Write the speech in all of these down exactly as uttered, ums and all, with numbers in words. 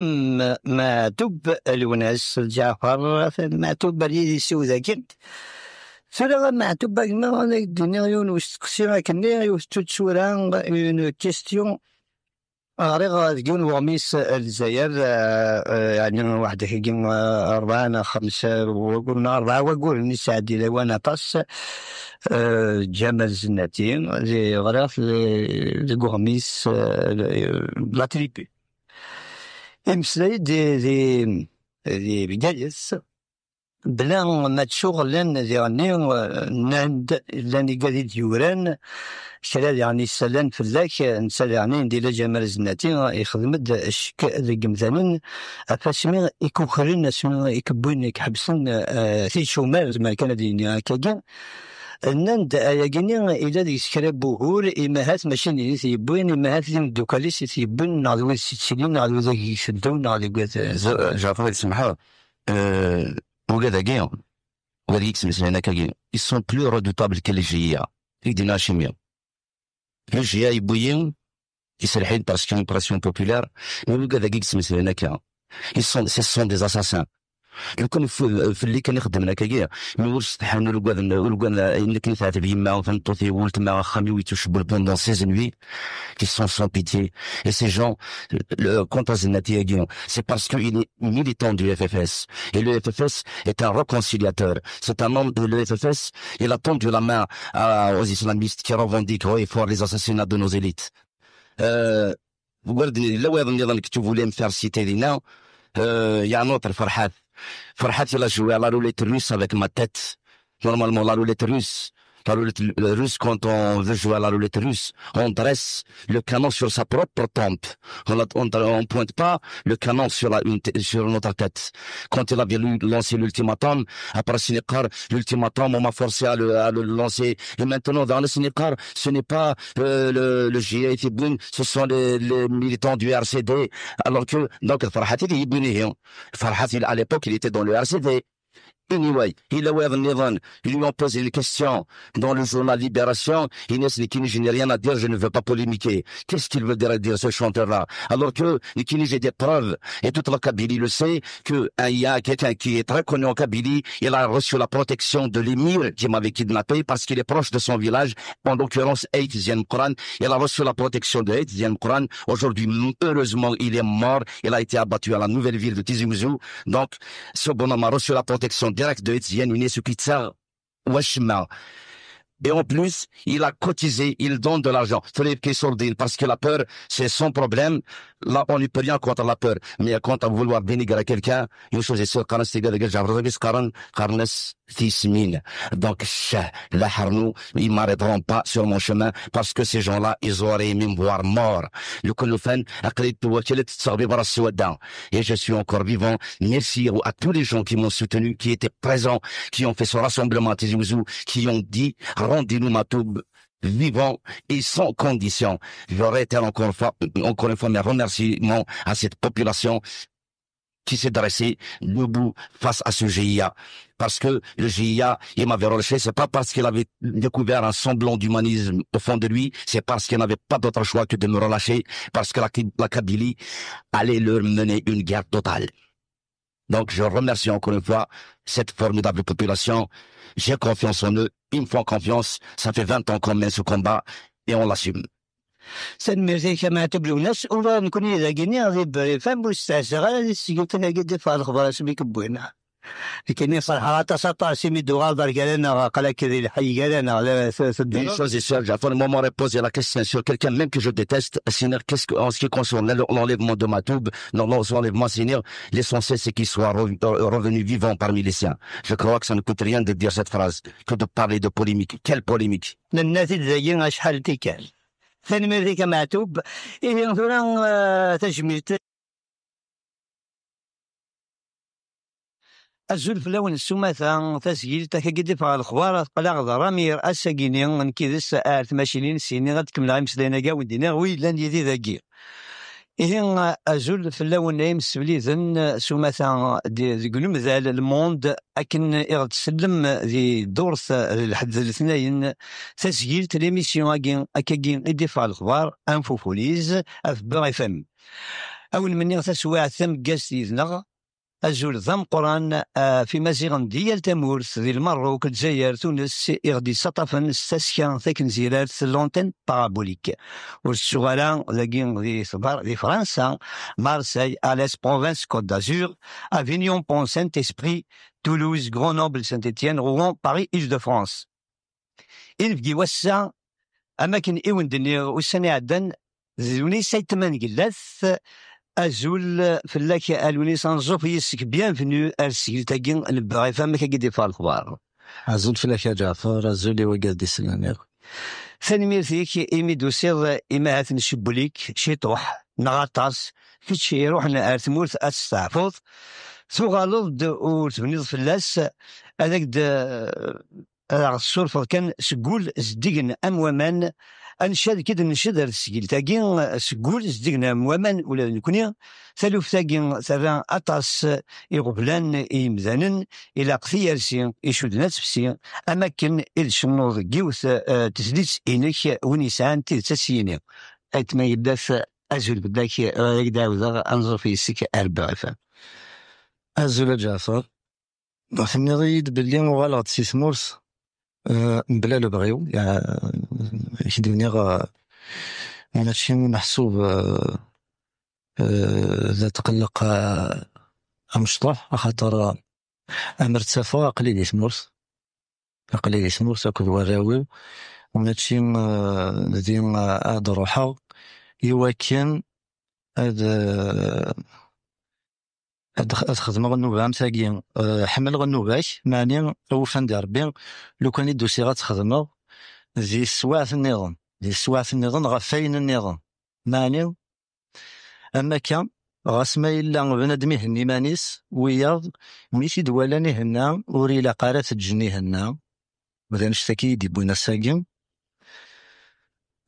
Maɛtub Lwennas Lǧaɛfar, Maɛtub ar yid-isiw dagi. Tura a Maɛtub, a gma, ad ak-d-iniɣ yiwen usteqsi akkenni, yiwet tuttura, une question. Ɣriɣ deg yiwen weɣmis n Lezzayer, eh, eh, yeɛni waḥed akagi, eh, rebɛa neɣ xemsa waguren, neɣ rebɛa waguren, yesɛeddi lawan aṭas, eh, Ǧamal Zennati, di, ɣriɣ-t di, deg weɣmis, eh, La Tribu. Imeslay-d di, di, di Bgayet, bla ma ttuɣ llan diɣenni, eh, nnan-d, llan igad i d-yuran, kra diɣen yessalan fell-ak, eh, netta diɣen indi la Ǧamal Zennati, eh, ixdem-d ccek deg yemdanen, ɣef asmi i kukren, asmi i kewwin, i iḥebsen, eh, ticumal, tezmer kan ad yini akkagi. Nnan-d ayagi-nni ila deg-s kra n wugur, imahat mačči d nit i t-yewwin, imahat d imeddukal-is i t-yewwin, neɣ d wid s-ittilin, neɣ d wid i iteddun, neɣ d wid, eh, Ǧaɛfar, ad tsemḥeḍ, euh, ugad-agi, ugad-agi yettmeslayen akkagi, ils sont plus redoutables que les J I A. I k-d-yenna acimi? Le J I A yewwi-yi, iserreḥ-iyi-d parce que une pression populaire, mais ugad-agi yettmeslayen akka, ils sont, ce sont des assassins. Lukan f-, fell-i kan i xeddmen akkagi, mi ur setḥan, ur ugaden, ur ugaden ayen akken i teɛteb yemma, tameṭṭut-iw, weltma, axxam-iw yettucebbel pendant seize nuits, qui sont sans pitié. Et ces gens, le, quant à Zennati-agi, c'est parce qu'il est militant du F F S. Et le F F S est un réconciliateur. C'est un homme, le F F S, il a tendu la main à, aux islamistes qui revendiquent haut et fort les assassinats de nos élites. Euh, Regarde, là où on est dans le que tu voulais me faire citer, Lina, euh, il y a un autre, Farhat. Farhat, il a joué à la roulette russe avec ma tête. Normalement, la roulette russe, la roulette russe, quand on veut jouer à la roulette russe, on dresse le canon sur sa propre tempe. On ne pointe pas le canon sur, la, une, sur notre tête. Quand il avait lancé l'ultimatum, après Sénégal, l'ultimatum, on m'a forcé à le, à le lancer. Et maintenant, dans le Sénégal, ce n'est pas euh, le, le J I A, ce sont les, les militants du R C D. Alors que, donc, Farhat, il est Farhat, il, à l'époque, il était dans le R C D. Anyway, il a, ils lui ont posé une question dans le journal Libération. Inès Nikini, je n'ai rien à dire, je ne veux pas polémiquer. Qu'est-ce qu'il veut dire, dire ce chanteur-là? Alors que Nikini, j'ai des preuves, et toute la Kabylie le sait, que, hein, il y a quelqu'un qui est très connu en Kabylie, il a reçu la protection de l'émir qui m'avait kidnappé parce qu'il est proche de son village, en l'occurrence Ayt Zen Mqran. Il a reçu la protection de Ayt Zen Mqran. Aujourd'hui, heureusement, il est mort. Il a été abattu à la nouvelle ville de Tizi Ouzou. Donc, ce bonhomme a reçu la protection directe de Ayt Zen, une Wachma. Et en plus, il a cotisé, il donne de l'argent. Philippe Kissourdine, parce que la peur, c'est son problème. Là, on ne peut rien contre la peur. Mais quant à vouloir dénigrer quelqu'un, une chose est sûre, قرنس تيقا دقا جابر دقا قرن، قرنس ثيسمين. Donc, ch-, la harnou, ils m'arrêteront pas sur mon chemin parce que ces gens-là, ils auraient aimé me voir mort. Le Kounoufan, أقريت وكلت تصغبي برا السوداء. Et je suis encore vivant. Merci à tous les gens qui m'ont soutenu, qui étaient présents, qui ont fait ce rassemblement à Tizi Ouzou, qui ont dit, rendez-nous Matoub vivant et sans condition. Je réitère encore une fois, encore une fois mes remerciements à cette population qui s'est dressée debout face à ce J I A. Parce que le J I A, il m'avait relâché, c'est pas parce qu'il avait découvert un semblant d'humanisme au fond de lui, c'est parce qu'il n'avait pas d'autre choix que de me relâcher, parce que la, la Kabylie allait leur mener une guerre totale. Donc, je remercie encore une fois cette formidable population. J'ai confiance en eux. Ils me font confiance. Ça fait vingt ans qu'on mène ce combat et on l'assume. Tanemmirt-ik a Maɛtub Lwennas, ula d nekkni dagi-nni di Beurre F M ur steɛsiɣ ara di tesgilt-agi d-iffeɣ lexbar asmi k-wwin. Nekkini ferḥeɣ aṭas, aṭas, imi d-uɣaleḍ ar gar-aneɣ, aql-ak di lḥay gar-aneɣ, la, t-, tedduɣ. Une chose est sûre, Ǧaɛfar, le moment poser la question sur quelqu'un même que je déteste, c'est-à-dire qu'est-ce que, en ce qui concerne l'en-, l'enlèvement de Matoub, non, non, son enlèvement, c'est-à-dire l'essentiel, c'est qu'il soit re-, re-, revenu vivant parmi les siens. Je crois que ça ne coûte rien de dire cette phrase, que de parler de polémique. Quelle polémique? Nenna-t-id dagi acḥal n tikkal. Tanemmirt-ik a Maɛtub. Ihi tura, eh, tajmilt. Azul fell-awen s umata, tasgilt akagi d-iffeɣ ɣer lexbar, aql-aɣ d Ramir ass-agi-ni, nekk yid-s ar tmacinin, sini ad kemmleɣ imeslayen-agi, a wen-d-iniɣ wi yellan yid-i dagi. Ihi, azul fell-awen ay imsefliden s umata di-, deg unemdal, le monde, akken i ɣ-d-tsellem di ddurt d lḥedd d letnayen, tasgilt, l'émission-agi, akkagi i d-iffeɣ lexbar, Anfufuliz, af Beurre F M. Awen-menniɣ taswiɛt tameggazt yid-neɣ. Azul d ameqqran, ah, f Imaziɣen di yal tamurt, di Lmerruk, Lezzayer, Tunes, i ɣ-d-yettaṭṭafen s tasekka takenzirart, l'antenne parabolique. Ur tettuɣ ara dagi di tbar-, di Fransa, Marseille, Alès, Provence, Côte d'Azur, Avignon, Pont, Saint-Esprit, Toulouse, Grenoble, Saint-Étienne, Rouen, Paris, Île-de-France. Inebgi wass-a, am akken i wen-d-nniɣ ussan iɛeddan, d Lewnis Ayt Mengellat. Azul fell-ak a Lewnis, anẓuf yis-k, bienvenue ar tesgilt-agi n Beɣ F M, amek akka i d-iffeɣ lexbar? Azul fell-ak a Ǧaɛfer, azul i wigad d-isellen akk. Tanemmirt-ik imi d-tusiḍ, imi ahat ncewwel-ik ciṭuḥ neɣ aṭas, kečč iruḥen ar tmurt ad testeɛfuḍ, tuɣaleḍ-d ur tebniḍ fell-as, ad ak-d ad aɣ-tessurfeḍ kan seg wul zeddigen am waman. Ad ncad kid nced ar tesgilt-agi, seg wul zeddigen am waman ula d nekni. Taluft-agi terra aṭas iɣeblan i yimdanen, ilaq tiyersi icudden ad tefsi, am akken i d-tcennuḍ deg yiwet, eh, tezlit-inek, win yesɛan tidet ad s-yini. Ayt Mengellat, azul fell-ak, ad ak-d-ɛawdeɣ anẓuf yis-k ar Beɣ F M. Azul a Ǧaɛfer. Tenniḍ-iyi-d belli uɣaleɣ-d si tmurt, eh, mebla lebɣi-w. Ya, ak-d-iniɣ, eh, mačči meḥsub, eh, eh, d atqelleq, eh, amecṭuḥ, axaṭer, eh, amer ttafeɣ aql-i di tmurt. Aql-i di tmurt akked warraw-iw, mačči, eh, di, eh, ad ruḥeɣ i wakken ad, eh, ad, ad xedmeɣ nnuba am tagi. Eh, ḥemmleɣ nnuba-k, meɛni awufan di Rebbi, lukan i d-usiɣ ad tt-xedmeɣ di teswiɛt nniḍen, di teswiɛt nniḍen ɣef wayen nniḍen. Meɛni, am akka, ɣas ma yella bnadem ihenna iman-is, wiyaḍ mi t-id-walan ihenna, ur ilaq ara ad t-ǧǧen ihenna. D annect-agi i d-iwwin ass-agi.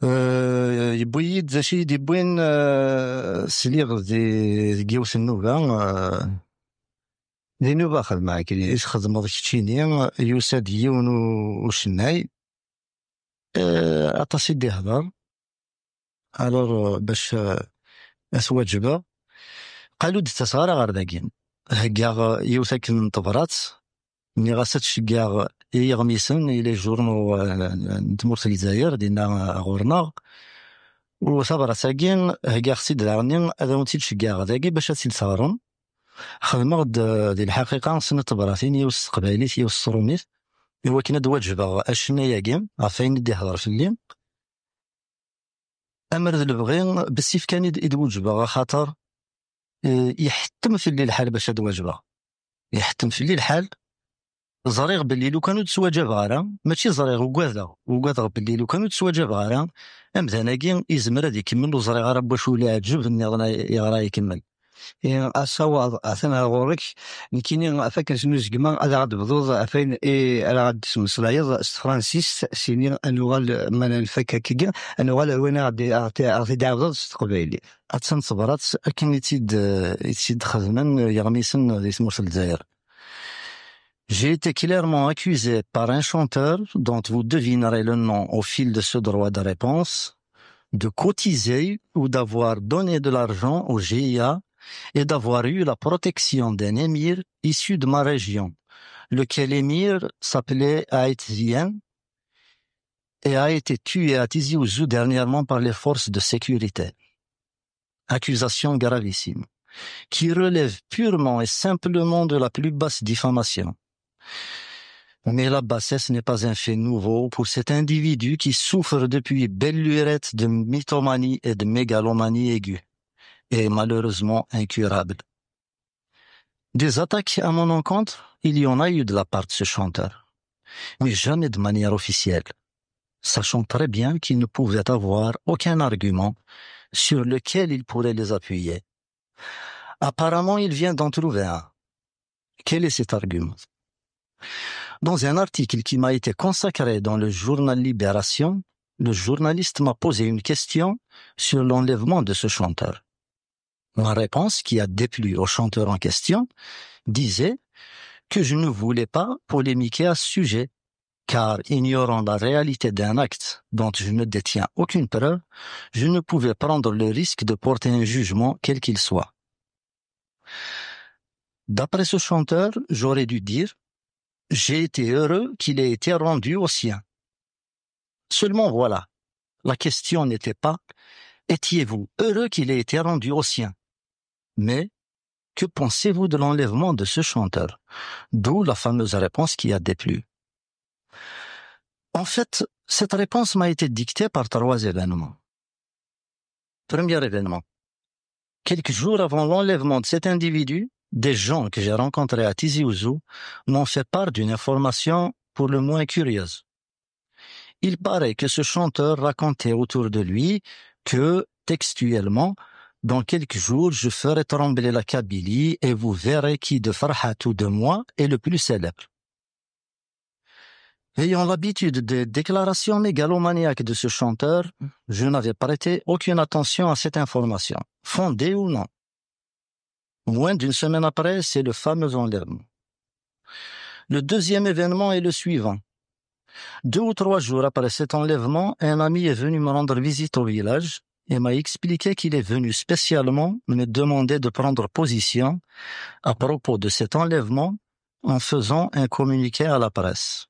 Eh, yewwi-yi-d d acu i yi-d-iwwin, eh, sliɣ di, deg yiwet n nnuba, eh, di nnuba xedmeɣ akken i txedmeḍ keččini, yusa-d yiwen u-, ucennay, eh, aṭas i d-ihder. Alors, eh, bac, eh, ad t-waǧbeɣ, qalu d-ttaseɣ ara ɣer dagi. Heggaɣ, eh, yiwet akken n tebrat, nniɣ-as ad tceggeɣ i yiɣmisen, i les journaux, eh, n tmurt n Lezzayer, dinna, eh, ɣur-neɣ. U tabrat-agi, heggaɣ-tt-id daɣen, ad awen-tt-id-ceggɛeɣ dagi bac ad tt-id-teɣrem. Xedmeɣ-d, eh, di lḥaqiqa, snat tebratin, yiwet s teqbaylit, yiwet s trumit, i wakken ad d-waǧbeɣ acennay-agi, ɣef wayen i d-ihder fell-i. Amer d lebɣi, bessif kan i d-, i d-weǧbeɣ, axaṭer, eh, iḥettem fell-i lḥal bac ad d-waǧbeɣ. Iḥettem fell-i lḥal, ẓriɣ belli lukan ur d-ttwaǧabeɣ ara, mačči ẓriɣ, ugadeɣ, ugadeɣ belli lukan ur d-ttwaǧabeɣ ara, amdan-agi izmer ad ikemmel, ur ẓriɣ ara n wacu leɛǧeb nniḍen ay-, yeɣra ikemmel. Eh, asawaḍ atan ar ɣur-k, nekkini ɣef akken snuzgmeɣ ad aɣ-d-tebduḍ ɣef wayen i ara aɣ-d-tesmeslayeḍ s tefransist, sini ad nuɣal, ma la nfak akkagi, ad nuɣal ar wayen aɣ-d-, aɣ-t-, aɣ-t-id-tɛawdeḍ s teqbaylit. Attan tebrat akken i tt-id, i tt-id-xedmen yiɣmisen di tmurt n Lezzayer. J'ai été clairement accusé par un chanteur dont vous devinerez le nom au fil de ce droit de réponse, de cotiser ou d'avoir donné de l'argent au G I A et d'avoir eu la protection d'un émir issu de ma région, lequel émir s'appelait Aït Zien et a été tué à Tizi Ouzou dernièrement par les forces de sécurité. Accusation gravissime, qui relève purement et simplement de la plus basse diffamation. Mais la bassesse n'est pas un fait nouveau pour cet individu qui souffre depuis belle lurette de mythomanie et de mégalomanie aiguë, et malheureusement incurable. Des attaques à mon encontre, il y en a eu de la part de ce chanteur, mais jamais de manière officielle, sachant très bien qu'il ne pouvait avoir aucun argument sur lequel il pourrait les appuyer. Apparemment, il vient d'en trouver un. Quel est cet argument ? Dans un article qui m'a été consacré dans le journal Libération, le journaliste m'a posé une question sur l'enlèvement de ce chanteur. Ma réponse, qui a déplu au chanteur en question, disait que je ne voulais pas polémiquer à ce sujet, car ignorant la réalité d'un acte dont je ne détiens aucune preuve, je ne pouvais prendre le risque de porter un jugement quel qu'il soit. D'après ce chanteur, j'aurais dû dire : « J'ai été heureux qu'il ait été rendu au sien. » Seulement voilà, la question n'était pas : « Étiez-vous heureux qu'il ait été rendu au sien ? » Mais : « Que pensez-vous de l'enlèvement de ce chanteur ? » D'où la fameuse réponse qui a déplu. En fait, cette réponse m'a été dictée par trois événements. Premier événement. Quelques jours avant l'enlèvement de cet individu, des gens que j'ai rencontrés à Tizi Ouzou m'ont fait part d'une information pour le moins curieuse. Il paraît que ce chanteur racontait autour de lui que, textuellement, « Dans quelques jours, je ferai trembler la Kabylie et vous verrez qui de Farhat ou de moi est le plus célèbre. » Ayant l'habitude des déclarations mégalomaniaques de ce chanteur, je n'avais prêté aucune attention à cette information, fondée ou non. Moins d'une semaine après, c'est le fameux enlèvement. Le deuxième événement est le suivant. Deux ou trois jours après cet enlèvement, un ami est venu me rendre visite au village et m'a expliqué qu'il est venu spécialement me demander de prendre position à propos de cet enlèvement en faisant un communiqué à la presse.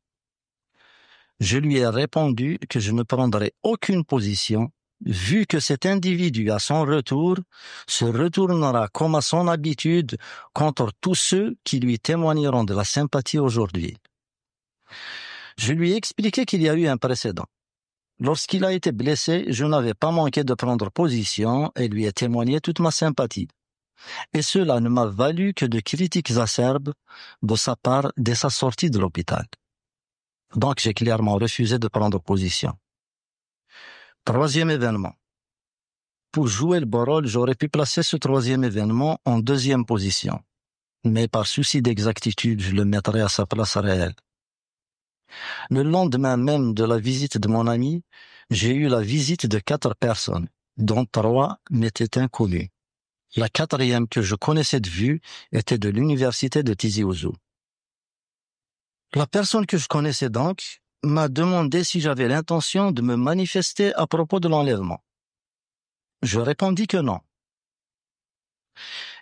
Je lui ai répondu que je ne prendrai aucune position, vu que cet individu, à son retour, se retournera comme à son habitude contre tous ceux qui lui témoigneront de la sympathie aujourd'hui. Je lui ai expliqué qu'il y a eu un précédent. Lorsqu'il a été blessé, je n'avais pas manqué de prendre position et lui ai témoigné toute ma sympathie. Et cela ne m'a valu que de critiques acerbes de sa part dès sa sortie de l'hôpital. Donc j'ai clairement refusé de prendre position. Troisième événement. Pour jouer le beau rôle, j'aurais pu placer ce troisième événement en deuxième position. Mais par souci d'exactitude, je le mettrai à sa place réelle. Le lendemain même de la visite de mon ami, j'ai eu la visite de quatre personnes, dont trois m'étaient inconnues. La quatrième, que je connaissais de vue, était de l'université de Tizi Ouzou. La personne que je connaissais donc m'a demandé si j'avais l'intention de me manifester à propos de l'enlèvement. Je répondis que non.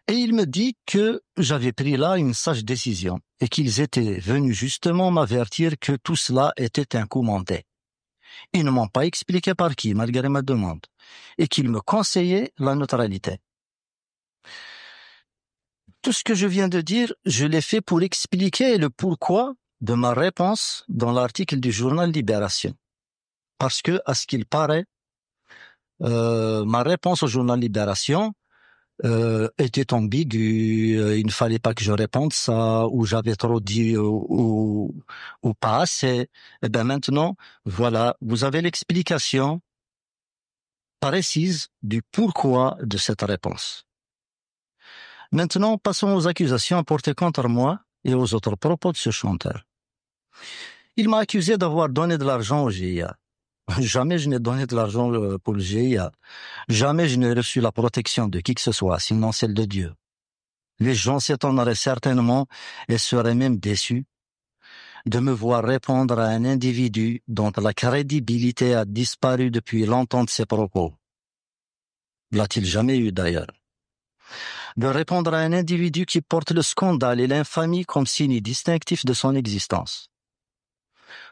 Et il me dit que j'avais pris là une sage décision et qu'ils étaient venus justement m'avertir que tout cela était un coup monté. Ils ne m'ont pas expliqué par qui, malgré ma demande, et qu'ils me conseillaient la neutralité. Tout ce que je viens de dire, je l'ai fait pour expliquer le pourquoi de ma réponse dans l'article du journal Libération. Parce que, à ce qu'il paraît, euh, ma réponse au journal Libération, euh, était ambiguë, euh, il ne fallait pas que je réponde ça, ou j'avais trop dit, ou, ou, ou pas assez. Eh bien maintenant, voilà, vous avez l'explication précise du pourquoi de cette réponse. Maintenant, passons aux accusations portées contre moi et aux autres propos de ce chanteur. Il m'a accusé d'avoir donné de l'argent au G I A. Jamais je n'ai donné de l'argent, euh, pour le G I A. Jamais je n'ai reçu la protection de qui que ce soit, sinon celle de Dieu. Les gens s'étonneraient certainement et seraient même déçus de me voir répondre à un individu dont la crédibilité a disparu depuis longtemps de ses propos. L'a-t-il jamais eu d'ailleurs ? De répondre à un individu qui porte le scandale et l'infamie comme signe distinctif de son existence.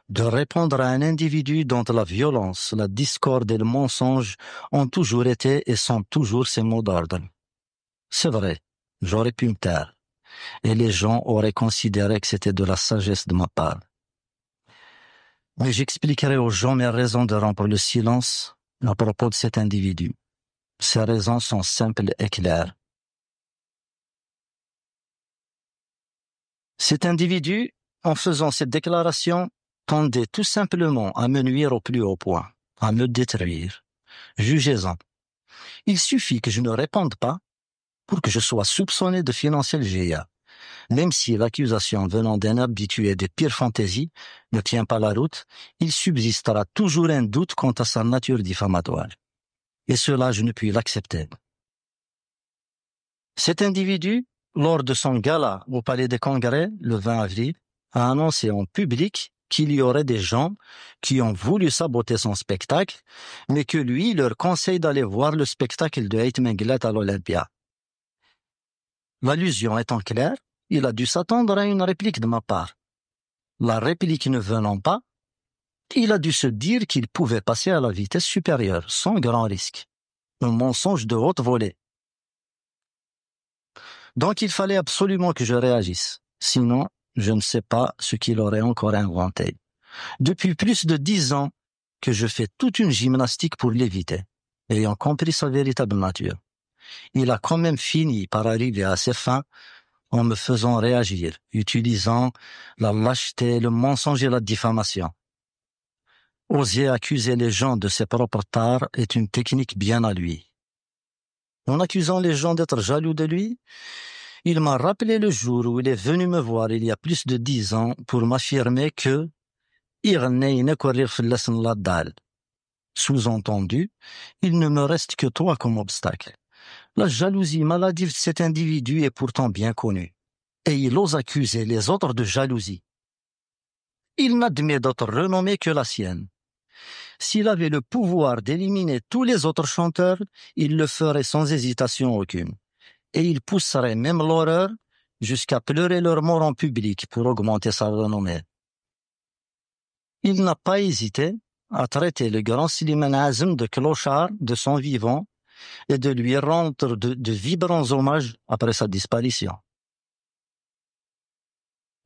De répondre à un individu dont la violence, la discorde et le mensonge ont toujours été et sont toujours ses mots d'ordre. C'est vrai, j'aurais pu me taire. Et les gens auraient considéré que c'était de la sagesse de ma part. Mais j'expliquerai aux gens mes raisons de rompre le silence à propos de cet individu. Ces raisons sont simples et claires. Cet individu, en faisant cette déclaration, tendait tout simplement à me nuire au plus haut point, à me détruire. Jugez-en. Il suffit que je ne réponde pas pour que je sois soupçonné de financer le G I A. Même si l'accusation venant d'un habitué des pires fantaisies ne tient pas la route, il subsistera toujours un doute quant à sa nature diffamatoire. Et cela, je ne puis l'accepter. Cet individu, lors de son gala au Palais des Congrès le vingt avril, a annoncé en public qu'il y aurait des gens qui ont voulu saboter son spectacle, mais que lui leur conseille d'aller voir le spectacle de Ait Menglat à l'Olympia. L'allusion étant claire, il a dû s'attendre à une réplique de ma part. La réplique ne venant pas, il a dû se dire qu'il pouvait passer à la vitesse supérieure, sans grand risque. Un mensonge de haute volée. Donc il fallait absolument que je réagisse. Sinon, je ne sais pas ce qu'il aurait encore inventé. Depuis plus de dix ans que je fais toute une gymnastique pour l'éviter, ayant compris sa véritable nature. Il a quand même fini par arriver à ses fins en me faisant réagir, utilisant la lâcheté, le mensonge et la diffamation. Oser accuser les gens de ses propres tares est une technique bien à lui. En accusant les gens d'être jaloux de lui, il m'a rappelé le jour où il est venu me voir il y a plus de dix ans pour m'affirmer que iɣennayen akk rriɣ fell-asen la dalle. Sous-entendu, il ne me reste que toi comme obstacle. La jalousie maladive de cet individu est pourtant bien connue. Et il ose accuser les autres de jalousie. Il n'admet d'autre renommée que la sienne. S'il avait le pouvoir d'éliminer tous les autres chanteurs, il le ferait sans hésitation aucune. Et il pousserait même l'horreur jusqu'à pleurer leur mort en public pour augmenter sa renommée. Il n'a pas hésité à traiter le grand Slimane Azem de clochard de son vivant et de lui rendre de, de vibrants hommages après sa disparition.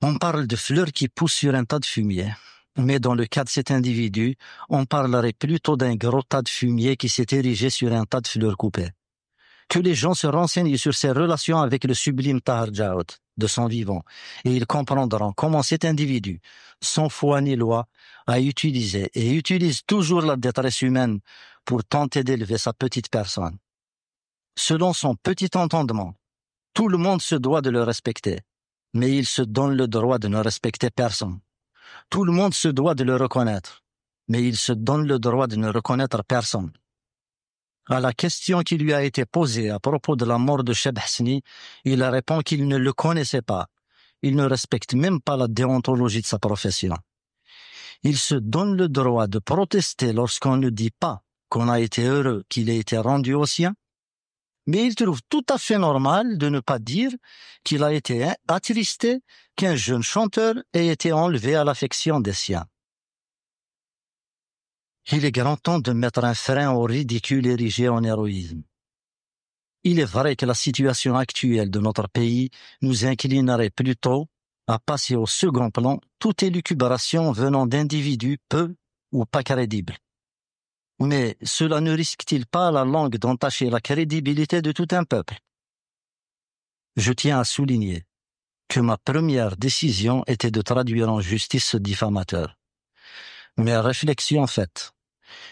On parle de fleurs qui poussent sur un tas de fumier, mais dans le cas de cet individu, on parlerait plutôt d'un gros tas de fumier qui s'est érigé sur un tas de fleurs coupées. Que les gens se renseignent sur ses relations avec le sublime Tahar Djaoud de son vivant, et ils comprendront comment cet individu, sans foi ni loi, a utilisé et utilise toujours la détresse humaine pour tenter d'élever sa petite personne. Selon son petit entendement, tout le monde se doit de le respecter, mais il se donne le droit de ne respecter personne. Tout le monde se doit de le reconnaître, mais il se donne le droit de ne reconnaître personne. À la question qui lui a été posée à propos de la mort de Cheb Hsni, il répond qu'il ne le connaissait pas. Il ne respecte même pas la déontologie de sa profession. Il se donne le droit de protester lorsqu'on ne dit pas qu'on a été heureux qu'il ait été rendu aux siens, mais il trouve tout à fait normal de ne pas dire qu'il a été attristé qu'un jeune chanteur ait été enlevé à l'affection des siens. Il est grand temps de mettre un frein au ridicule érigé en héroïsme. Il est vrai que la situation actuelle de notre pays nous inclinerait plutôt à passer au second plan toute élucubration venant d'individus peu ou pas crédibles. Mais cela ne risque-t-il pas à la longue d'entacher la crédibilité de tout un peuple ? Je tiens à souligner que ma première décision était de traduire en justice ce diffamateur. Mais réflexion faite,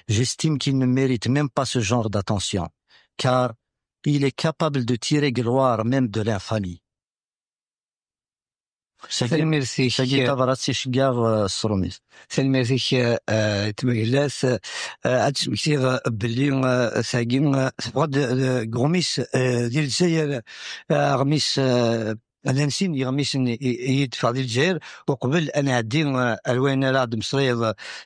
j'estime qu'il ne mérite même pas ce genre d'attention, car il est capable de tirer gloire même de l'infamie. Tanemmirt-ik. Tagi d tabrat iceggeɛ, eh, s tṛumit. Tanemmirt-ik, eh, eh, Tmagellat. Eh, ad d-smektiɣ, eh, belli, eh, tagi, eh, tebɣa-d, eh, deg uɣmis, eh, di Lezzayer, eh, aɣmis, eh, llan sin yeɣmisen i, i, i d-teffeɣ di Lezzayer, uqbel ad nɛeddi, eh, ar wayen ara d-temmeslayeḍ,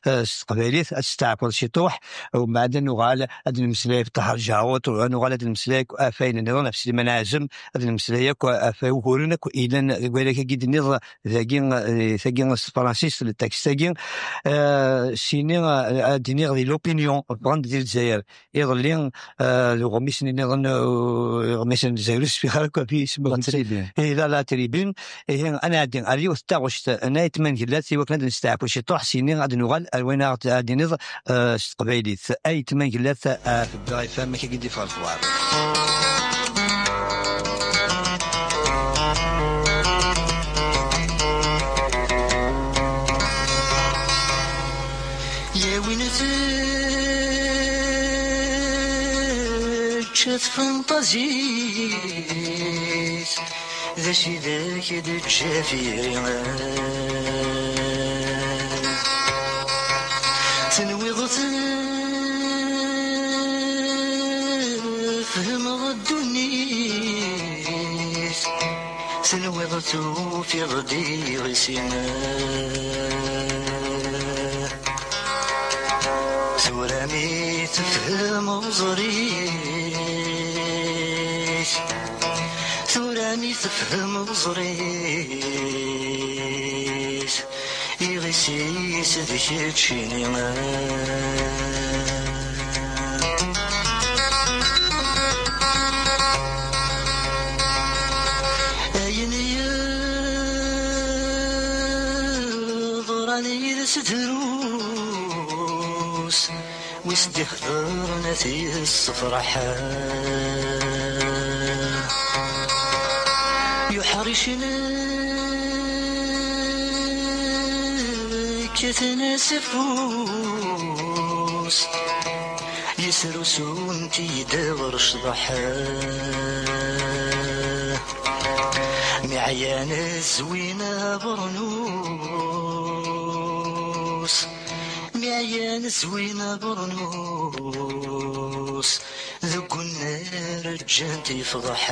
eh, s teqbaylit, ad testeɛfuḍ ciṭuḥ, umbeɛd ad nuɣal ad nemmeslay ɣef Ṭaher Ǧaɛuṭ, ad nuɣal ad nemmeslay akk ɣef wayen nniḍen, ɣef Sliman Ɛazem, ad nemmeslay akk ɣef wuguren akk yellan deg wayen akka i d-tenniḍ dagi, eh, tagi s tefransist, le texte-agi. Eh, sini, eh, ad d-iniɣ di l'opinion, ffɣen-d di Lezzayer. Iḍelli, eh, d uɣmis nniḍen, eh, uɣmis n Lezzayer, ur sfiɣ ara akk ɣef yisem. La Tribune. Eh, la, la Tribune. Ihi, ad nɛeddi ar yiwet n taɣect n Ayt Mangellat, i wakken ad nesteɛfu ciṭuḥ, sini ad nuɣal ar wayen ara ɣ-d-tiniḍ, eh, s teqbaylit. Ayt Mangellat, eh, ɣef Beurre F M, akka i d-iffeɣ lexbar. Yawin tečča tfenṭazit, d acu i d ak-d-ǧǧafi? Tenwiḍ tfehmeḍ ddunit, tenwiḍ tufiḍ-d iɣisi. Tura mi tefhem uẓri-k, tura mi tefhem uẓri-k, iɣisi-s d keččini. Ayen yeḍran yid-s drus, wis d-iḥḍren ad t-yessefreḥ. Yuḥricen kkaten-as afus, yesrusun-t-id ɣer ccḍeḥ. Mi ɛyan zwin abernus, mi ɛyan zwin abernus, deg unnar ǧǧan-t yefḍeḥ.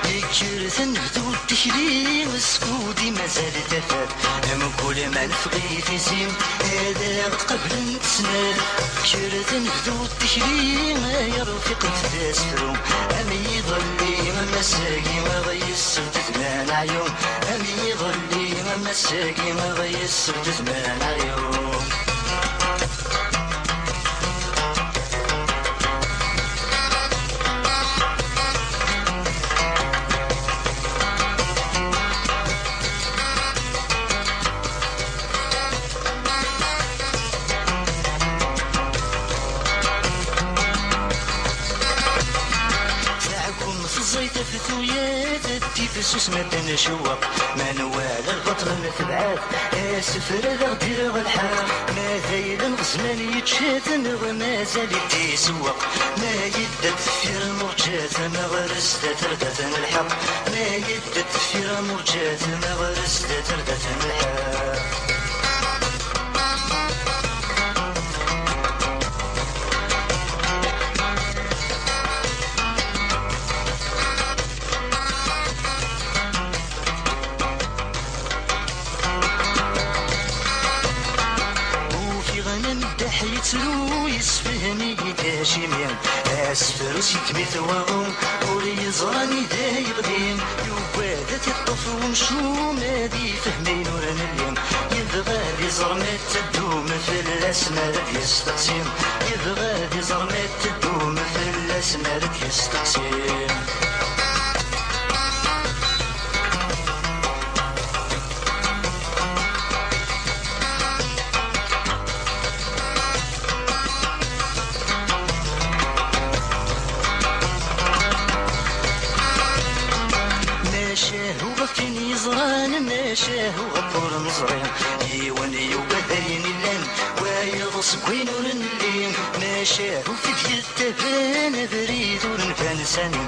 Yekker tanebdut tikli, skud i mazal tafat, mkul ma neffeɣ i tizi, ad aɣ-qablen tesnat. Kker tanebdut tikli, ay rfiq n tdasfru, am yiḍelli, am ass-agi, aɣ-yessebded ma neɛyu, am yiḍelli, am ass-agi, aɣ-yessebded ma neɛyu. Taɛkumt ẓẓayt ɣef tuyat, tifsus madden cewweq, ma nwala lbaṭel netbeɛ-t, asefra d aɣ-d-ireɣ lḥeq. Ma d ayla n zzman yečča-t, neɣ mazal-it isewweq. Ma yedda deffir nurǧa-t, ma ɣer zdat rdat n lḥeqq. Ma yedda deffir nurǧa-t, ma ɣer zdat rdat n lḥeqq. Ufiɣ-n ameddaḥ yettru, yessefhem-iyi-d acimi asefru s yeddem-it waḍu, ur yeẓri anida yeɣli. Yugad ad t-iṭṭef umcum, ad ifhem ayen ur nelli. Yebɣa ad iẓer ma teddum fell-as mi ara d-yesteqsi. Yebɣa ad iẓer ma teddum fell-as mi ara d-yesteqsi. Macahu ɣef win yeẓran, macahu ɣef ur neẓri. Yiwen yugad ayen illan, wayeḍ seg wayen ur nelli. Macahu tid yettaban abrid ur nban sani.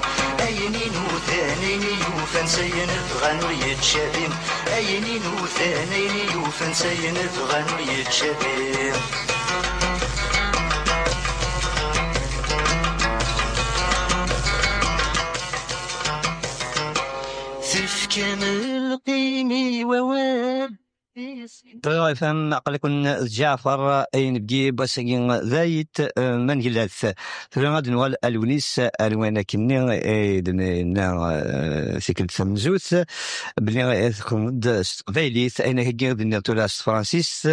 Ayen i nudan, ayen i yufan s ayen bɣan ur yettcabi. Ayen i nudan, ayen i yufan s ayen bɣan ur yettcabi. Tefkam lqim i wawal. Ṭṭiɣ F M, aql-iken d Ǧaɛfar Ayinebgi, n wass-agi d ayt, eh, Mangellat. Tura ad nuɣal a Lewnis, ar wayen akkenni i d-nenna, eh, tikkelt tamenzut, belli, eh, txedmeḍ-d s teqbaylit, ayen akka i d-tenniḍ tura s tefransist,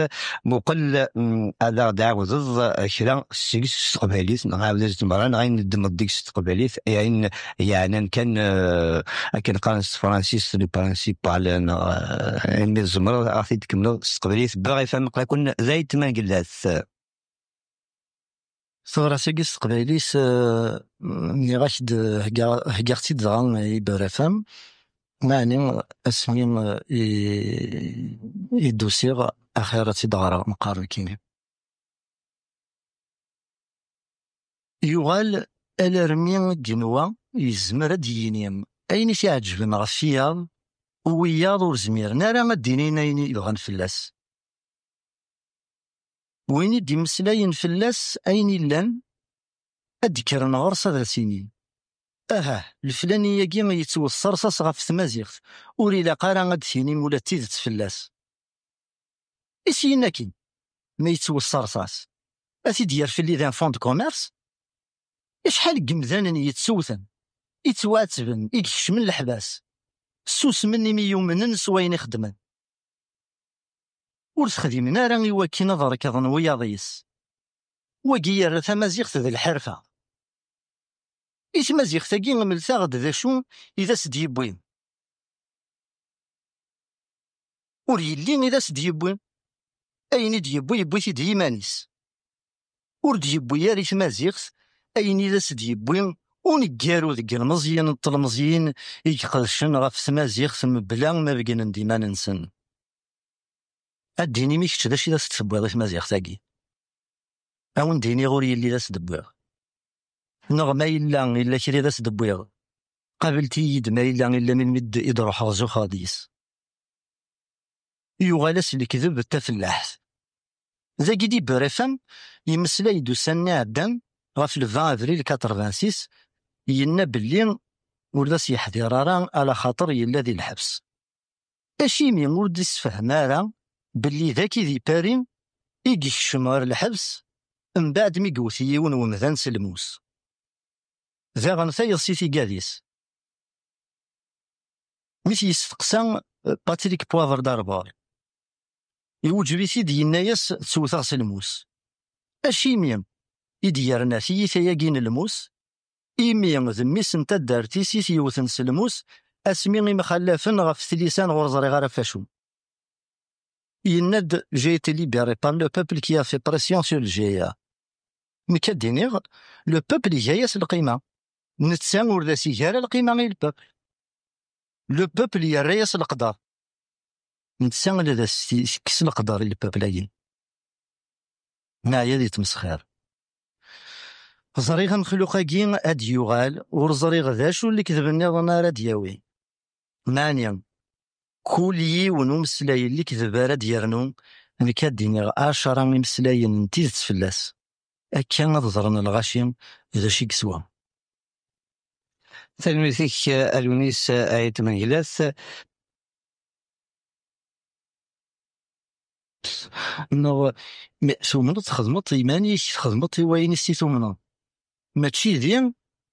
muqel, mm, ad aɣ-d-ɛawdeḍ, eh, kra seg-s s teqbaylit, neɣ ɛawed-as-d merra, neɣ ayen neddmeḍ deg-s s teqbaylit, ayen yeɛnan kan, eh, akken qqaren s tefransist, le principal, neɣ, eh, ayen mi tzemreḍ ad ɣ-t-id-tkemmleḍ s teqbaylit. Bɣiɣ ad ifhem aql-iken d ayt Mangellat. Tabrat-agi s teqbaylit, eh, nniɣ-ak-d, heggaɣ-, heggaɣ-tt-id dɣa i Beurre F M, meɛni asmi, eh, i, i d-usiɣ, axir ad tt-id-ɣreɣ, meqqar nekkini. Yuɣal alarmi i yenwa yezmer ad d-yini ayen i t-iɛeǧben ɣef wiyaḍ, wiyaḍ ur zmiren ara ad d-inin ayen i bɣan fell-as. Win i d-immeslayen fell-as ayen illan, ad d-kkren ɣer-s ad as-inin: "Ahah, leflani-agi yettwet s rṣas ɣef tmaziɣt, ur ilaq ara ad d-tinim ula d tidet fell-as." I s-yin akin, ma yettwet s rṣas, ad t-id-yerr fell-i d un fonds de commerce? Acḥal n yemdanen yettewten, yettwaɛettben, i ikecmen leḥbas, ssusmen imi yumnen s wayen i xeddmen. Ur t-xdimen ara i wakken ad rekḍen wiyaḍ-is. Wagi yerra tamaziɣt d lḥerfa. I tmaziɣt-agi, mlet-aɣ-d d acu i d as-d-yewwi. Ur yelli i d as-d-yewwi. Ayen i d-yewwi, yewwi-t-id i yiman-is. Ur d-yewwi ara i tmaziɣt ayen i d as-d-yewwi uneggaru deg ilmeẓyen n tlemẓyin i iqedcen ɣef tmaziɣt mebla ma begnen-d iman-nsen. Ad d-tinim i kečč d acu i d as-d-tewwiḍ i tmaziɣt-agi? A wen-d-iniɣ ur yelli d as-d-wwiɣ. Neɣ ma yella, yella kra i d as-d-wwiɣ, qablet-iyi-d ma yella illa melmi d-, i d-ruḥeɣ zuxeɣ deg-s. Yuɣal-as lekdeb d tafellaḥt. Dagi di Beurre F M, yemmeslay-d ussan-nni iɛeddan ɣef le vingt avril quatre-vingt-six, yenna belli ur d as-yeḥdir ara ala xaṭer yella di lḥebs. Acimi ur d-issefhem ara belli d aki di Paris i yekcem ɣer lḥebs mbeɛd mi yewwet yiwen wemdan s lmus? Daɣen tayeḍ si tigad-is. Mi t-yesteqsa, eh, Patrick Poivre d'Arvor, iweǧǧeb-it-id, yenna-yas: "Ttewteɣ s lmus." Acimi i d-yerna tiyita-agi n lmus? Imi d mmi-s n taddart-is i t-yewten s lmus asmi imxallafen ɣef tlisa n ɣur ẓriɣ ara f acu. Yenna-d: "J'ai été libéré par le peuple qui a fait pression sur le G I A." Nekk ad d-iniɣ, le peuple iga-yas lqima. Netta ur d as-iga ara lqima i le peuple. Le peuple yerra-yas leqder. Netta la d as-tekkes leqder i le peuple-agi. Neɛya di tmesxir. Ẓriɣ amexluq-agi ad d-yuɣal, ur ẓriɣ d acu n lekdeb nniḍen ara d-yawi. Meɛni, kul yiwen umeslay n lekdeb ara d-yernu, nekk ad d-iniɣ ɛecra imeslayen n tidet fell-as. Akka ad ẓren lɣaci d acu i yeswa. Tanemmirt-ik, a Lunis, a Ayt Mengellat. Neɣ, mi tumneḍ, txedmeḍ iman-ik, txedmeḍ i wayen i s-tumneḍ. Mačči di,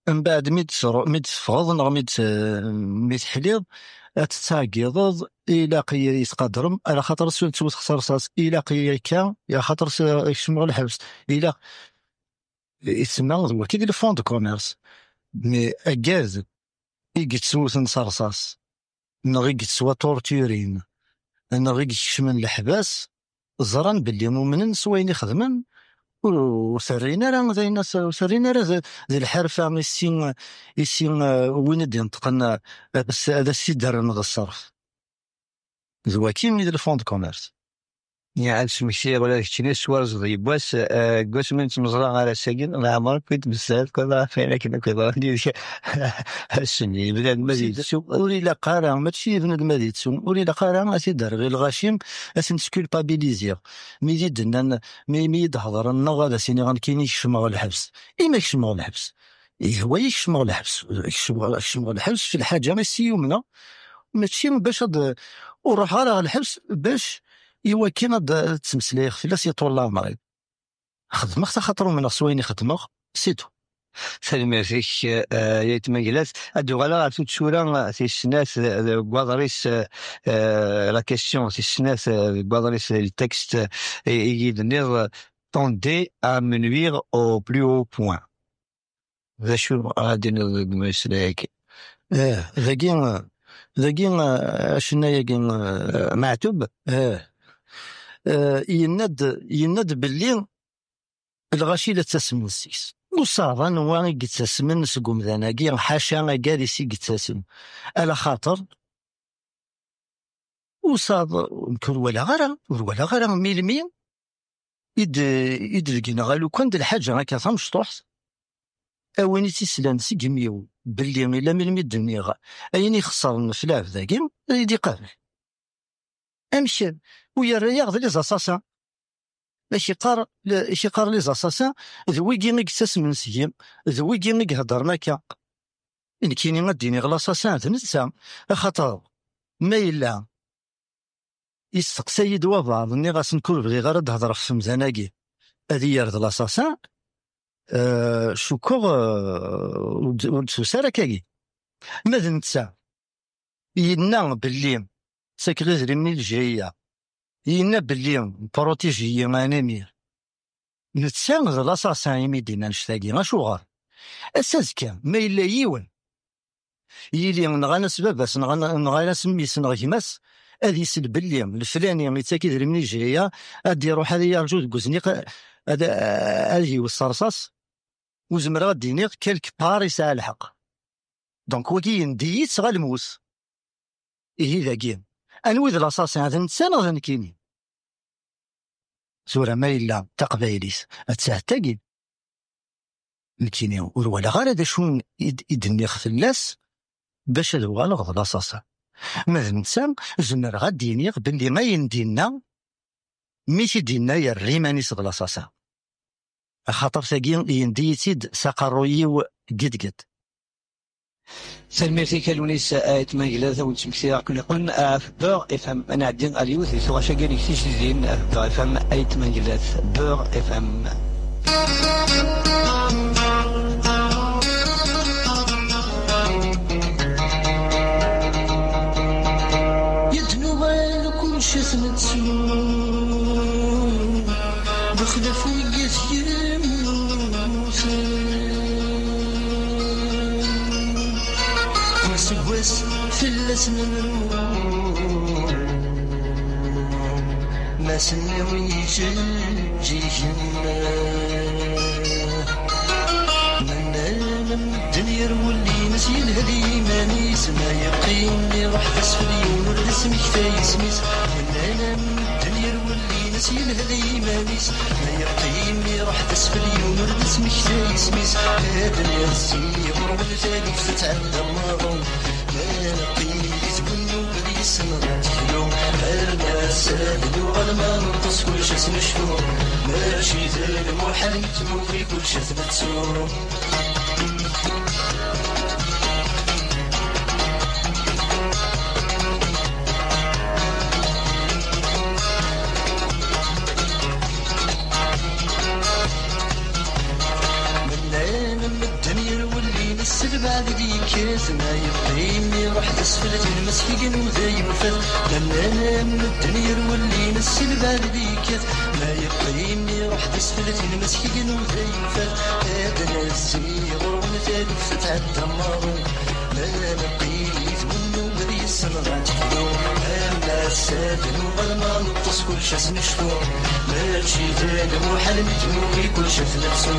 mbeɛd mi d-tru-, mi d-teffɣeḍ neɣ mi d-, mi teḥliḍ, ad tettɛeggiḍeḍ: "Ilaq-iyi ad yi-tqadrem, ala xaṭer s-, ttewteɣ s rṣas, ilaq-iyi akka, ala xaṭer s-, kecmeɣ lḥebs, ilaq." Isemma d waki d le fonds de commerce. Mais aggad i yettewten s rṣas, neɣ i yettwaṭurturin, neɣ i ikecmen leḥbas, ẓran belli umnen s wayen i xedmen, ur, ur t-rrin ara d ayen as-, ur t-rrin ara d, d lḥerfa i si, i si, eh, win i d-inṭqen, eh, ad as-, ad as-t-id-rren d ṣṣerf. D waki i d le fonds de commerce. Niɛad smektiɣ ula d keččini s warẓeḍ yiwwas, eh, deg wasmi n tmeẓra ar ass-agi, leɛmer akk i d-bezzaf, kul ɣef ayen akken akk yeḍran yid-k. Ass-nni, bnadem ad yettu. Ur ilaq ara, mačči d bnadem ad yettu, ur ilaq ara ad t-id-rreɣ i lɣaci, ad ten-skulpabiliziɣ. Mi d i d-nnan, mi, mi i d-hedren, neɣ ad as-iniɣ nekkini kecmeɣ lḥebs. Ima kecmeɣ lḥebs? Yehwa-yi kecmeɣ lḥebs. Kecmeɣ, kecmeɣ lḥebs f lḥaǧa i s-yumneɣ, mačči bac ad, ur ruḥeɣ ara ɣer lḥebs bac i wakken ad, ad ttmeslayeɣ fell-as i ṭul leɛmer-iw. Xedmeɣ-t axaṭer umneɣ s wayen i xedmeɣ, c'est tout. Tanemmirt-ik, eh, a Ayt Mengellat. Ad d-uɣaleɣ ɣer tuttura, eh, tis snat, eh, deg waḍris, eh, eh, la question tis snat, eh, deg waḍris, eh, le texte, eh, i yi-d-tenniḍ, eh, tendez à me nuire au plus haut point. D acu ara d-tiniḍ deg umeslay-agi? Eh, dagi, dagi, eh, acennay-agi, eh, Meɛtub, eh, eh, yenna-d, yenna-d belli lɣaci la ttasmen seg-s. Ur ssaɣeḍ anwa i yettasmen seg umdan-agi, ḥaca agadis i yettasem. Ala xaṭer, ur ssaɣeḍ, nekk ur walaɣ ara, ur walaɣ ara melmi i d-, i d-beggneɣ alukan d lḥaǧa akka tamecṭuḥt, a win i tt-islan seg imi-w, belli ila melmi d-nniɣ ayen ixeṣren f lɛebd-agi, ad yi-d-iqabel. Amek? U yerra-yaɣ d les assassins. Ak-iqqar, ak-iqqar les assassins, d wigi i yettasmen seg-i, d wigi i iheddren akka. Nekkini ad d-iniɣ l'assassin d netta, axaṭer ma yella yesteqsa-yi-d wabɛaḍ, nniɣ-as nekk ur bɣiɣ ara ad d-hedreɣ ɣef temdan-agi, ad iyi-yerr d l'assassin, euh, cukkeɣ, euh, ur d-, ur d-tusa ara akkagi. Ma d netta, yenna belli ttakeɣ idrimen i lejhiya, yenna belli protégé-yi un émir. Netta d l'assassin imi d-yenna annect-agi. Acuɣer? Ass azekka, ma yella yiwen, yili nɣan-as baba-s, nɣan-, nɣan-as mmi-s, neɣ gma-s, ad isel belli leflani yettak idrimen i lejhiya, ad d-iruḥ ad yerǧu deg uzniq, ad, ad yewwet s rrṣaṣ, ur zemreɣ ad d-iniɣ quelque part yesɛa lḥeqq. Donc, wagi yendi-yi-tt ɣer lmut. Ihi dagi, anwi d l'assassin, d netta neɣ d nekkini? Tura ma yella taqbaylit ad tɛettagi, nekkini ur walaɣ ara d acu i d-, i d-nniɣ fell-as bac ad uɣaleɣ d l'assassin. Ma d netta, zemreɣ ad d-iniɣ belli ayen d-yenna, mi t-id-yenna yerra iman-is d l'assassin. Axaṭer tagi yendi-yi-tt-id s aqerruy-iw gedged. Tanemmirt-ik a Lewnis Ayt Mangellat, a wen-ttmektiɣ akken iqen ɣef Beurre F M. Ad nɛeddi ar yiwet di tuɣac-agi n tijdidin ɣef Beurre F M, Ayt Mangellat, Beurre F M. Yednuɣal kullec ad t-nettu, bexlaf wiggat yemmuten. Aseggas fell-as nemru, ma s-nniɣ iǧeǧǧigen. Nnan medden yerwel-ines yelha d yiman-is, ma yeqqim iruḥ d asfel yiwen ur d-smekta isem-is. Nnan medden yerwel-ines yelha d yiman-is, ma yeqqim iruḥ d asfel yiwen ur d-smekta isem-is. Ad nirsi ɣur-wen taluft ad tɛedda maḍi. Ma neqqim di twennu ad yessenɣ ad teklu, ar nassa d nuɣal ma neṭṭes kullec ad s-necfu. Mačči d lmuḥal nettmuqi kullec ad t-nettu. Mennan medden yerwel-ines s lbeɛd i d-yekkat, ma yeqqim iruḥ d asfel ad yelmes kigin u d ayemfat. Mennan medden yerwel-ines s lbeɛd i d-yekkat, ma yeqqim iruḥ d asfel ad yelmes kigin u d ayemfat. Ad nezzi ɣur-wen taluft ad tɛedda maḍi. Ma neqqim i twennu ad yessenɣ ad teklu, am ass ad nuɣal ma neṭṭes kullec ad s-necfu. Mačči d lmuḥal mi tmuqi kullec ad t-nettu.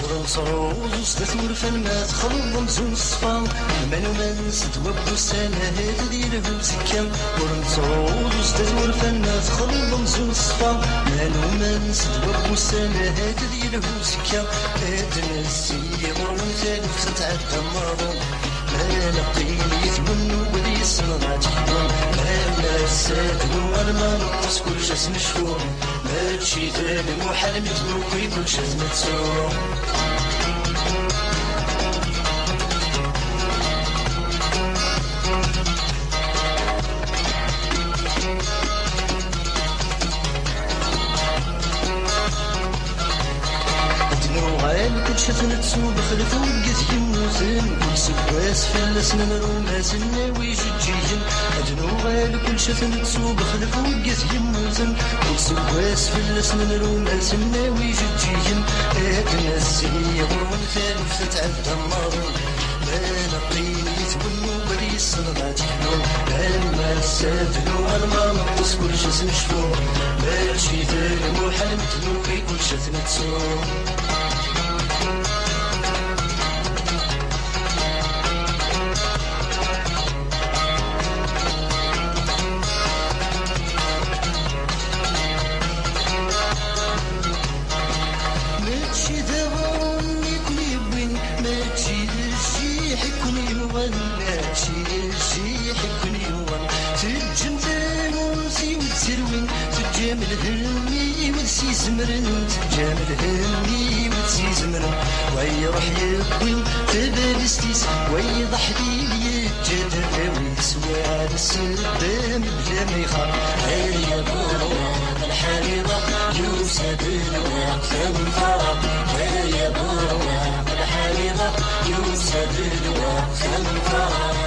Ur nettruẓu sdat wurfan ma texleḍ amzun ṣṣfa. Ma numen s ddwa n wussan ahat ad yelhu uzekka. Ur nettruẓu sdat wurfan ma texleḍ amzun ṣṣfa. Ma numen s ddwa n wussan ahat ad yelhu uzekka. Ad nezzi ɣur-wen taluft ad tɛedda maḍi. Ma neqqim i twennu ad yessenɣ ad teklu. Ma nessa d nuɣal ma neṭṭes kullec ad s-necfu. Mačči d lmuḥal mi tnuqi kullec ad t-nettu. Ad nuɣal kullec ad t-nettu, bexlef wiggat yemmuten. Kul seggas fell-as nemru ma s-nnawi ijeǧǧigen. Ad nuɣal kullec ad t-nettu, bexlef wiggat yemmuten. Kul seggas fell-as nemru ma s-nnawi ijeǧǧigen. Ad nezzi ɣur-wen taluft ad tɛedda maḍi. Ma neqqim i twennu ad yessenɣ ad teklu. Am ass ad nuɣal ma neṭṭes kullec ad s-necfu. Mačči d lmuḥal mi tnuqi kullec ad t-nettu. Mačči zzix i ken-yuɣen, teǧǧem tamurt-iw d terwin, teǧǧam lhemm-iw d s-izemren, teǧǧam lhemm-iw d s-izemren. Wa iruḥ yewwi tabalizt-is, wa iḍeḥ di lyeǧǧa d arraw-is, wa d ssebba mebla ma ixaq. Ay aburwa, lḥal iḍaq, yusa-d lweqt ad nfaraq. Ay aburwa, lḥal iḍaq, yusa-d lweqt ad nfaraq.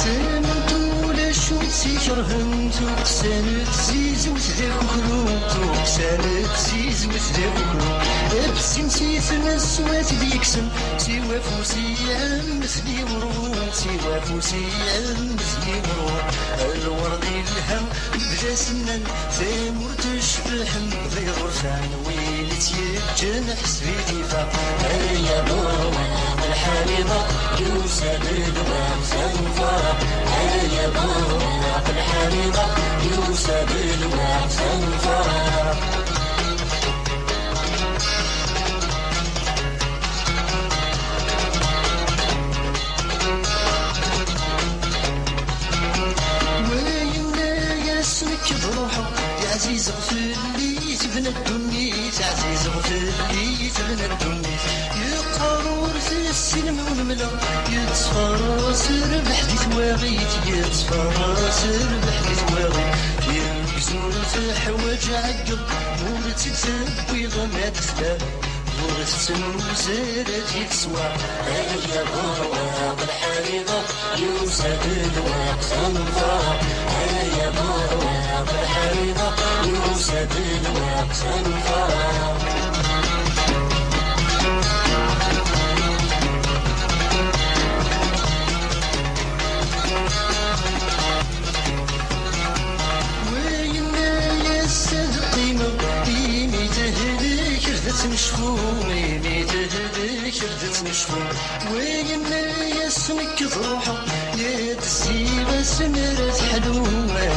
Sament ulac ur tt-ikerhen, tuqsan tzizwet d akukru, tuqsan tzizwet d akukru. Absim si tmeswat d-yekksen, siwa afus iɛemmet liwru, siwa afus iɛemmet liwru. Lwerḍ ilha mebla sennan, tamurt tecbeḥ mebla iɣerfan, win i tt-yeǧǧan ḥseb-it ifaq. Ay aburwa, lḥal iḍaq, yusa-d lweqt ad nfaraq. Ay aburwa, lḥal iḍaq, yusa-d lweqt ad nfaraq. Wa yenna-yas nekk ad ruḥeɣ, ɛzizeɣ fell-i tebna ddunit, ɛzizeɣ fell-i tebna ddunit. Yeqqar ur tessinem ur nemleɣ, yettfaras rrbeḥ di twaɣit, yettfaras rrbeḥ di twaɣit. Tirmegzurt teḥwaǧ aɛeggeḍ, ur tt-id-tewwiḍ ma d-tefla. Ur tettnuz ara di teswa. Ay aburwa, lḥal iḍaq, yusa-d lweqt ad nfaraq. Ay aburwa, lḥal iḍaq, yusa-d lweqt ad nfaraq. Wa yenna-yas ad qqimeɣ, imi tehlek rdat n ccfu, imi tehlek rdat n ccfu. Wa yenna-yas nekk ad ruḥeɣ, ad ssiɣ asmi ara teḥlu,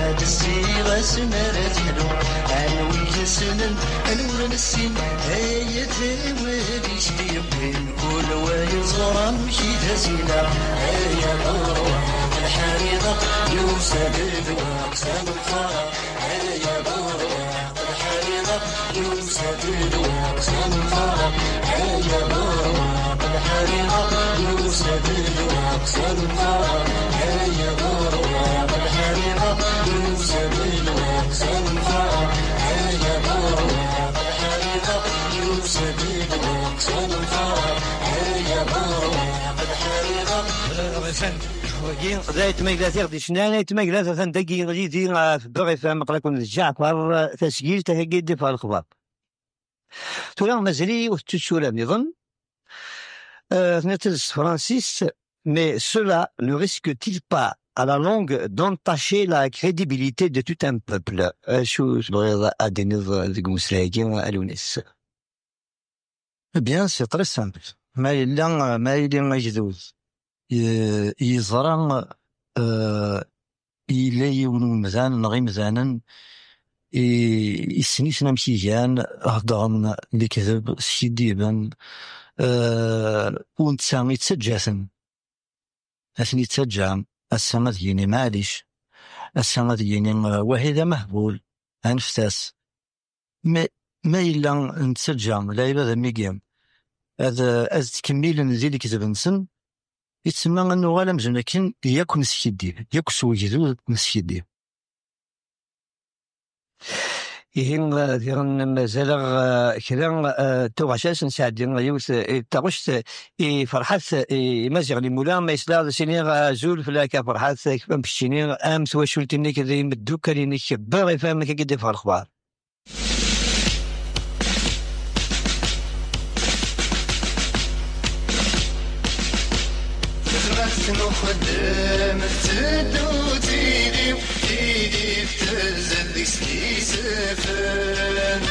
ad ssiɣ asmi ara teḥlu. Anwi yessnen, anwa ur nessin, ay at awal-is d-yeqqin. Kul wa yeẓra amek i d as-ila. Ay aburwa, lḥal iḍaq, yusa-d lweqt ad nfaraq. Ay aburwa, lḥal iḍaq, yusa-d lweqt ad nfaraq. Ay aburwa, lḥal iḍaq, yusa-d lweqt ad nfaraq. Ay aburwa, lḥal iḍaq, yusa-d lweqt ad nfaraq. Ay aburwa, lḥal iḍaq, yusa-d lweqt ad nfaraq. Ay aburwa, lḥal iḍaq. Wagi d ayt Magla tiɣ di cnan, ayt Magla atan dagi yid-i, ah, tebbeɣ ifhem aql-aken d Ǧaɛfar, tasgilt hagi d-iffeɣ lexbar. Tura mazal-iyi ur tettutura niḍen. Euh, tenniḍ-tt s tefransist, mais cela ne risque-t-il pas, à la longue, d'entacher la crédibilité de tout un peuple? Acu tebɣiḍ ad d-tiniḍ deg umeslay-agi, a Lewnis? Eh bien, c'est très simple. Ma yella, ma yili agdud ye-, yeẓra, euh, yella yiwen umdan neɣ imdanen i, issen-iten amek i gan, heddren lekdeb, skiddiben, euh, u netta yettaǧǧa-ten. Ad ten-yettaǧǧa, ass-a ad yini maɛlic, ass-a ad yini, euh, wahi d amehbul, aneft-as. Ma, ma yella nettaǧǧa lɛibad am wigi ad, ad ttkemmilen di lekdeb-nsen, yettma ad nuɣal amzun akken yakk neskiddib, yakk s wegdud neskiddib. Ihi, eh, diɣen mazal-aɣ, eh, kra, eh, tuɣac-as, nesɛeddi yiwet, eh, taɣect, eh, i Ferḥat, eh, i Maziɣ Limula, ma yesla ad as-iniɣ, eh, azul fell-ak a Ferḥat, eh, kif am keččini, am twacult-inek d imeddukal-inek, beɣ ifhem-ik ad d-iffeɣ lexbar. Tafat n uxeddem tetteddu tili, tili terzed deg-s d isafen.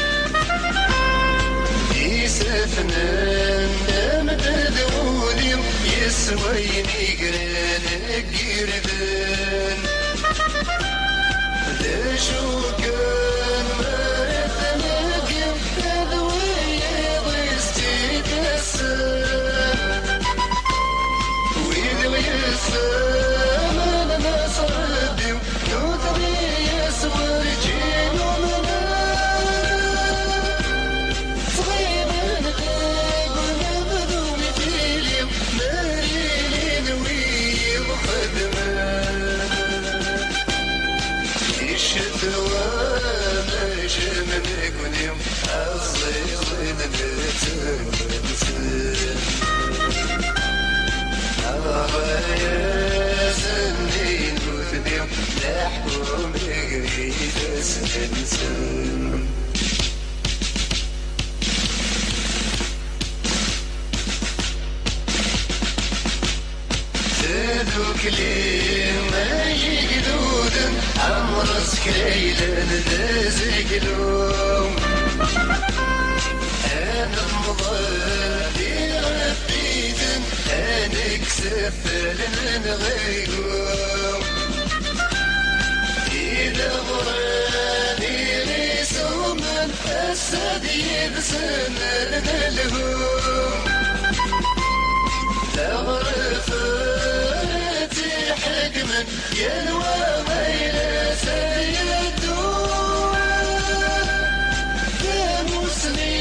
Isafen n ddem d wudi, yeswayen igran deg irden. D acu Aɣayaz-nni nutni leḥḥun deg yifassen-nsen. Tdukli ay igduden, amreẓ kraylen d azeglu. Anemḍel d iɣeffifen, ad nekkes fell-en ɣigu. Ideɣren iɣisumen, ass-a d yid-sen ad nelhu. D aɣref ara tt-iḥekmen, yal wa ma yella s ad yeddu. Tamusni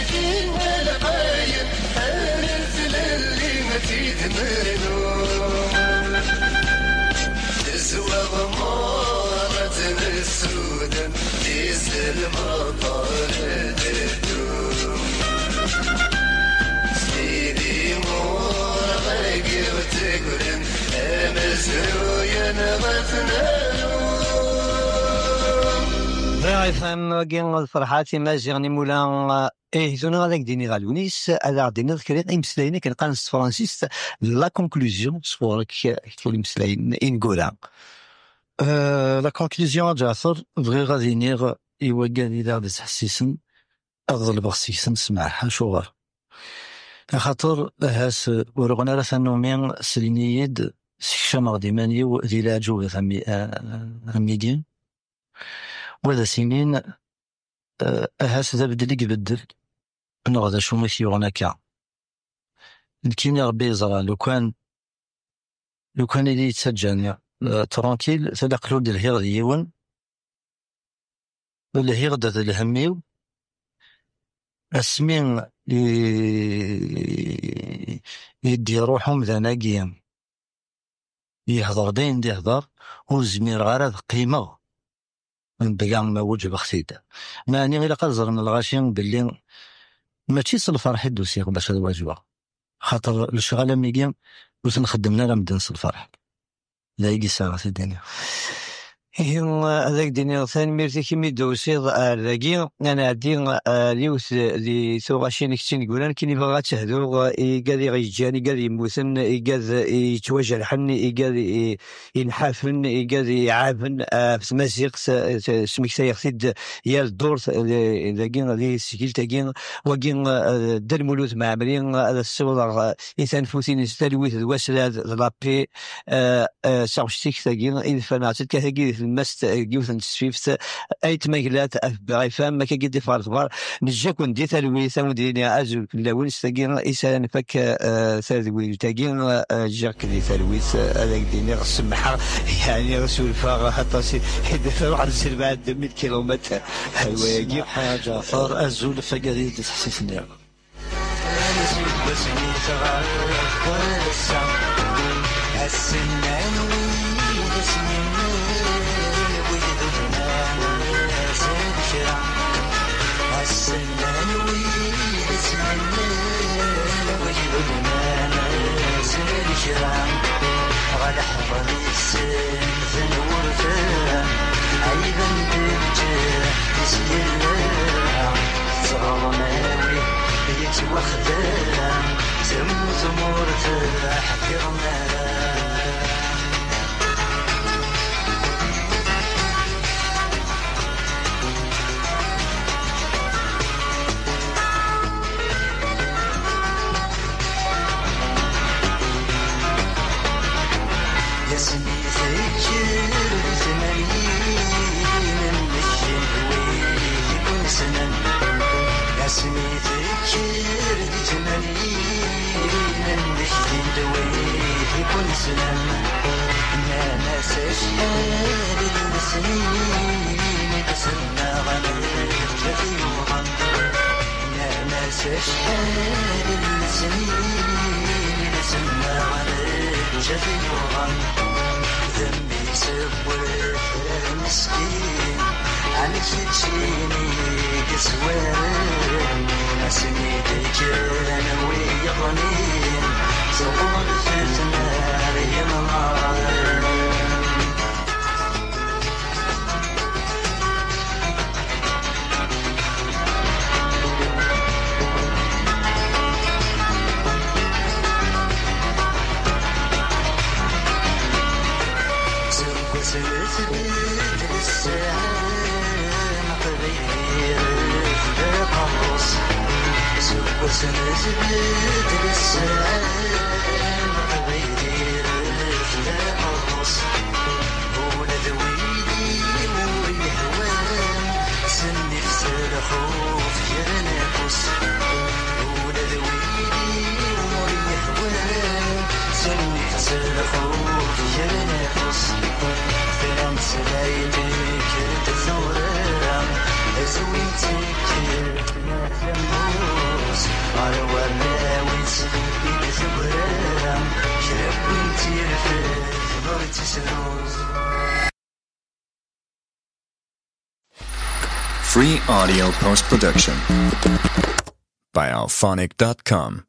tinna lqayen, ar tlelli ad tt-id-nernu. Tezwa ɣemmuṛ ad nessuden, tizzel meqqar ad d-ddun. Sidi mur ɣagiɣ tegren, amezruy-nneɣ ad t-naru. Bɣiɣ ifhem wagi d Ferḥat Imaziɣen Imula. Eh, tura ad ak-d-iniɣ a Lewnis, ad aɣ-d-tiniḍ kra imeslayen akken qqaren s tefransist, la conclusion, sɣur-k, kra imeslayen ineggura. Euh, la conclusion, a Ǧaɛfer, bɣiɣ ad iniɣ i wagad i d aɣ-d-ittḥessisen, ad ḍelbeɣ seg-sen ssmaḥ. Acuɣer? Axaṭer, ahat, ur uɣen ara tanumi, slen-iyi-d, sekcameɣ-d iman-iw di leɛǧubat am, a, am wigi. Wa d as-inin, eh, ahat d abeddel i ibeddel, neɣ d acu i t-yuɣen akka. Nekkini Rebbi yeẓra, lukan, lukan ili yettaǧǧan, eh, tranquille, tala aql-, ur d-lhiɣ d yiwen, lhiɣ-d d lhemm-iw, asmi i, i d-iruḥ umdan-agi, yehder-d ayen d-ihder, ur zmireɣ ara ad qqimeɣ mebla ma weǧbeɣ-t-id. Meɛni ilaq ad ẓren lɣaci belli mačči s lferḥ i d-usiɣ bac ad waǧbeɣ, xaṭer lecɣal am wigi ur ten-xeddmen ara medden s lferḥ. D ayagi sɛiɣ ad t-id-iniɣ. Ihi, ad ak-d-iniɣ tanemmirt-ik imi d-tusiḍ ar dagi. Ad nɛeddi, eh, ar yiwet di tuɣacin i k-tt-ineggran, kini bɣiɣ ad tehduɣ, eh, igad i ɣ-yeǧǧan, igad yemmuten, igad yettwajerḥen, igad i, inḥafen, igad iɛaben, eh, ɣef tmaziɣt, eh, smektayeɣ-t-id yal ddurt, eh, dagi, di tesgilt-agi. Wagi, eh, Dda Lmulud Mɛemmri, eh, ad as-ssiwḍeɣ, eh, i tanfut-ines talwit d waslad d la paix, eh, eh, s taɣect-ik tagi i d-ffreɣ-tt-id tagi di tlemmast, eh, deg yiwet n tesfift, eh, ay tmaglat, af bɣifam, akkagi d-iffeɣ lexbar, neǧǧa-ken di talwit, a wen-d-yini azul fell-awen, s tagi i s ara nfak, eh, tadwilt-agi, eh, ǧǧiɣ-k di talwit, eh, ad ak-d-iniɣ semmḥeɣ, yeɛni surfeɣ aṭas i, i d-truḥ d sirbaɛd deux mille kilomètres, ay wayagi. Semmḥ a Ǧaɛfar, azul f agad i d-teḥsisniɣ. Aseggas-nni tɣerref wass-a, ass-nnan wid asmi wid udman asen kra. Ass-nnan wid asmi wid udman asen kra. Ɣer leḥḍen yessenzen wurfan, ɛiben deg lǧerḥ isgella. Tettɣaḍen awid yettwaxdan, temmut tmurt ḥfiḍen ara. Asmi tekker di tmanyin n nnekk n wid i ken-ssnen. Asmi tekker di tmanyin n nnekk n wid i ken-ssnen. Nnan-as acḥal n lesnin i d-semmaɣ, netta t-yuɣen. Nnan-as acḥal n lesnin i d-semmaɣ, netta t-yuɣen. D mmi-s n wefrar meskin, Amek i ččin i yeswaren, asmi d-kkren wiyeḍnin, sɣulfet-ten ar yemɣaren. Seg wasmi tbeddel ssɛan, qbayli rfed aqerru-s. Seg wasmi tbeddel ssɛan, qbayli rfed aqerru-s. Ula d wid i ur yehwan, sennif s lxuf gar nafus. Ula d wid i ur yehwan, sennif s lxuf gar nafus. Tram teslayt kker-d tura, azwin tt-kker tmertembus. Ɣer warraw-is i d-teggra, kra n win tt-irfed ur tt-isruz. Free audio post production by alphonic dot com.